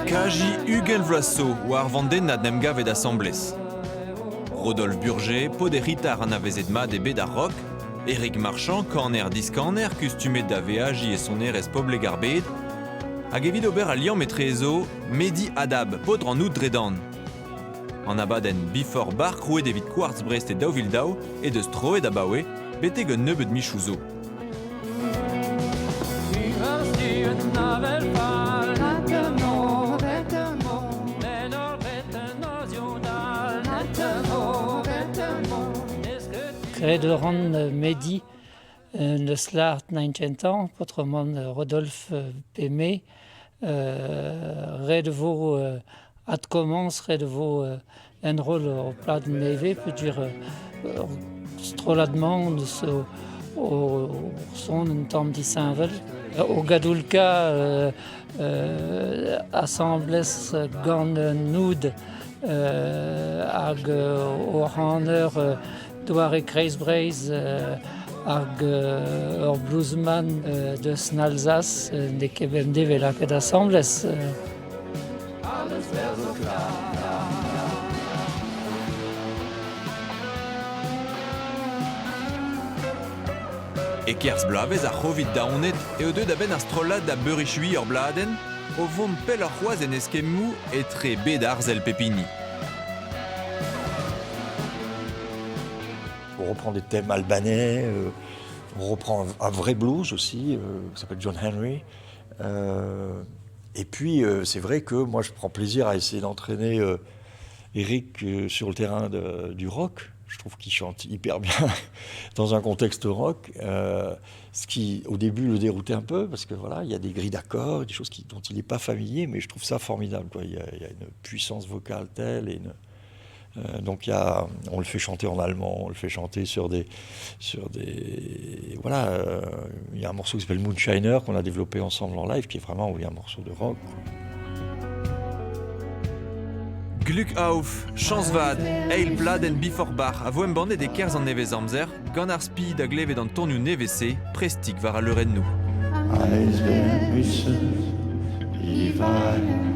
Kaji 20 vloaz zo oa ar vandennad 'n em gavet asambles. Rodolphe Burger, paotr e c'hitar anavezet mat e bed ar rock, Eric Marchand, kaner-diskaner kustumet da veajiñ e sonerezh poblek ar bed, hag evit ober al liamm etrezo, Mehdi Haddab, paotr an oud dre-dan. An abadenn Before Bar krouet evit Quartz Brest e 2002 he deus troet abaoe betek un nebeud michoù zo. Graet a ran Mehdi neus lâret nain kentañ, peotramant Rodolphe pe me. Ret e vo adkomañs, ret e vo enroll ur pladenn nevez peogwir ur strollad-mañ neus o son un tamm disheñvel. O gadoulka asambles gant an oud hag o c'haner doare Kreiz-Breizh hag ur bluesman deus an Alzas n'eo ket bemdez 'vez lakaet asambles. E-kerzh bloavezh ar C'hovid daonet eo deuet a-benn ar strollad da beurechuiñ ur bladenn o vont pelloc'h c'hoazh en eskemmoù etre bed arzel pep hini. On reprend des thèmes albanais, on reprend un vrai blues aussi, qui s'appelle John Henry. Et puis, c'est vrai que moi, je prends plaisir à essayer d'entraîner Eric sur le terrain du rock. Je trouve qu'il chante hyper bien dans un contexte rock, ce qui, au début, le déroutait un peu, parce que voilà, il y a des grilles d'accords, des choses dont il n'est pas familier, mais je trouve ça formidable, quoi. Il y a une puissance vocale telle et une, donc il y a, on le fait chanter en allemand, on le fait chanter sur des, voilà, il y a un morceau qui s'appelle Moonshiner qu'on a développé ensemble en live, qui est vraiment oui, un morceau de rock, quoi. Glück auf, chañs vat, eil pladenn Before Bach a vo embannet e-kerzh an nevez-amzer gant ar spi da glevet an tonioù nevez-se prestik war al leurennoù. Eisbär müssen, die Wein.